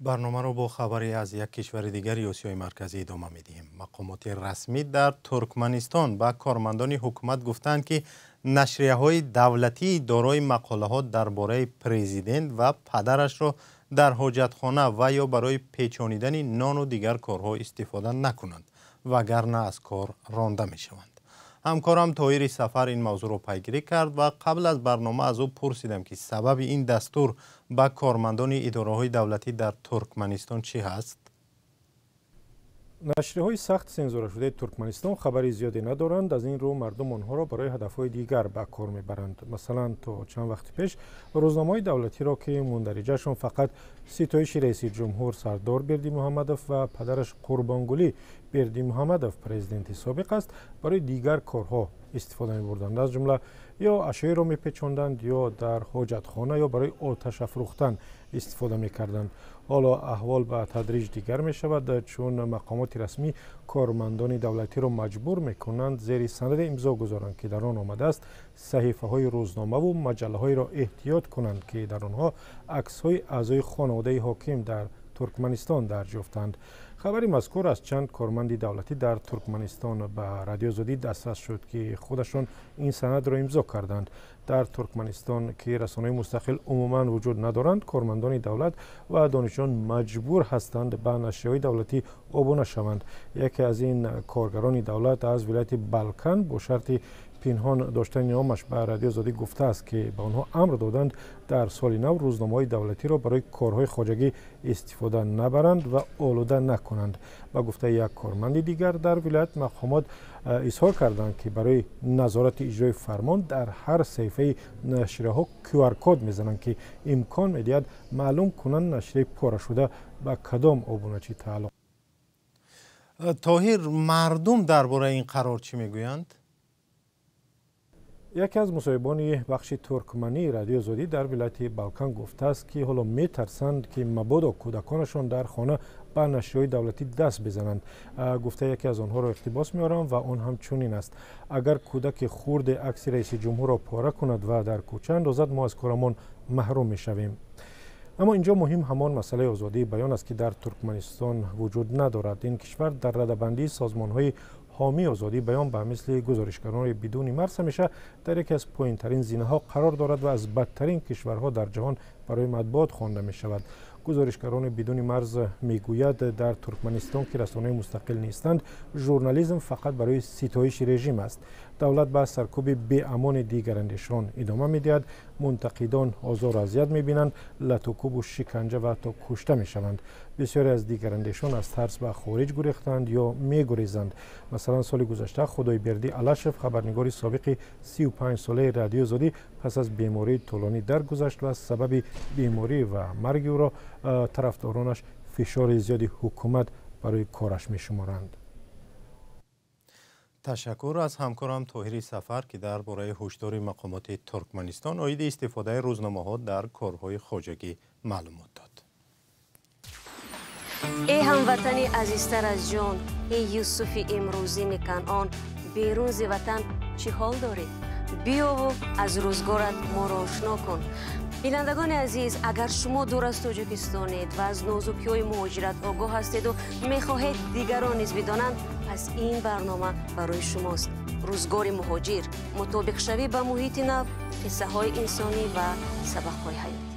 Барномаро бо хабаре аз як кишвари дигари Осиёи Марказӣ идома медиҳем. Мақомоти расмӣ дар Туркманистон ба кормандони ҳукумат гуфтанд, ки нашрияҳои давлатии дорои мақолаҳо дар бораи президент ва падарашро дар ҳоҷатхона ва ё барои печонидани нону дигар корҳо истифода накунанд, вагарна аз кор ронда мешаванд. Ҳамкорам Тоҳири Сафар ин мавзӯъро пайгирӣ кард ва қабл аз барнома аз ӯ пурсидам, ки сабаби ин дастур ба кормандони идораҳои давлатӣ дар Туркманистон чӣ ҳаст? Нашрияҳои сахт сензурашудаи Туркманистон хабари зиёде надоранд. Аз ин рӯ мардум онҳоро барои ҳадафҳои дигар ба кор мебаранд. Масалан, то чанд вақти пеш рӯзномаҳои давлатиро, ки мундариҷаашон фақат ситоиши раиси ҷумҳур Сардор Бердимуҳаммадов ва падараш Қурбонгулӣ Бердимуҳаммадов, президенти собиқ аст, барои дигар корҳо истифода мебурданд. Аз ҷумла ё ашёеро мепечонданд, ё дар ҳоҷатхона, ё барои оташ афрӯхтан истифода мекарданд. Ҳоло аҳвол ба тадриҷ дигар мешавад, чун мақомоти расмӣ кормандони давлатиро маҷбур мекунанд зери санаде имзо гузоранд, ки дар он омадааст саҳифаҳои рӯзномаву маҷаллаҳоеро эҳтиёт кунанд, ки дар онҳо аксҳои аъзои хонаводаи ҳоким дар Туркманистон дарҷ ёфтанд. Хабари мазкур аз чанд корманди давлатӣ дар Туркманистон ба Радиои Озодӣ дастрас шуд, ки худашон ин санадро имзо карданд. Дар Туркманистон, ки расонаҳои мустақил умуман вуҷуд надоранд, кормандони давлат ва донишҷӯён маҷбур ҳастанд ба нашрияҳои давлатӣ обуна шаванд. Яке аз ин коргарони давлат аз вилояти Балкан бо шарти пинҳон доштани номаш ба Радиои Озодӣ гуфтааст, ки ба онҳо амр доданд дар соли нав рӯзномаҳои давлатиро барои корҳои хоҷагӣ истифода набаранд ва олуда накунанд. Ба гуфтаи як корманди дигар дар вилоят, мақомот изҳор карданд, ки барои назорати иҷрои фармон дар ҳар саҳифаи нашрияҳо QR-код мезананд, ки имкон медиҳад маълум кунанд нашрияи порашуда ба кадом обуначӣ тааллуқ. Тоҳир, мардум дар бораи ин қарор чӣ мегӯянд? Яке аз мусоҳибони бахши туркмании Радиои Озодӣ дар вилояти Балкан гуфтааст, ки ҳоло метарсанд, ки мабодо кӯдаконашон дар хона ба нашрияҳои давлатӣ даст бизананд. Гуфтаи яке аз онҳоро иқтибос меорам ва он ҳам чунин аст: агар кӯдаки хурде акси раиси ҷумҳурро пора кунад ва дар кӯча андозад, мо аз корамон маҳрум мешавем. Аммо инҷо муҳим ҳамон масъалаи озодии баён аст, ки дар Туркманистон вуҷуд надорад. Ин кишвар дар радабандии созмонҳои ҳомии озодии баён ба мисли Гузоришгарони бидуни марз ҳамеша дар яке аз поинтарин зинаҳо қарор дорад ва аз бадтарин кишварҳо дар ҷаҳон барои матбуот хонда мешавад. Гузоришгарони бидуни марз мегӯяд, дар Туркманистон, ки расонаҳои мустақил нестанд, журнализм фақат барои ситоиши режим аст. Давлат ба саркӯби беамони дигарандешон идома медиҳад, мунтақидон озору азият мебинанд, латукӯбу шиканҷа ва ҳатто кушта мешаванд. Бисёре аз дигарандешон аз тарс ба хориҷ гурехтанд ё мегурезанд. Масалан, соли гузашта Худойбердӣ Алашев, хабарнигори собиқи 35-солаи Радиои Озодӣ, пас аз бемории тӯлонӣ даргузашт ва сабаби беморӣ ва марги ӯро тарафдоронаш фишори зиёди ҳукумат барои кораш мешуморанд. Ташаккур аз ҳамкорам Тоҳири Сафар, ки дар бораи ҳушдори мақомоти Туркманистон оиди истифодаи рӯзномаҳо дар корҳои хоҷагӣ маълумот дод. Эй ҳамватани азизтар аз ҷон, эй Юсуфи имрӯзини Канъон, берун зи ватан чӣ ҳол дорӣ? Биёву аз рӯзгорат моро ошно кун. Бинандагони азиз, агар шумо дур аз Тоҷикистонед ва аз нозукиҳои муҳоҷират огоҳ ҳастеду мехоҳед дигарон низ бидонанд, пас ин барнома барои шумост. Рӯзгори муҳоҷир, мутобиқшавӣ ба муҳити нав, қиссаҳои инсонӣ ва сабақҳои ҳаёт.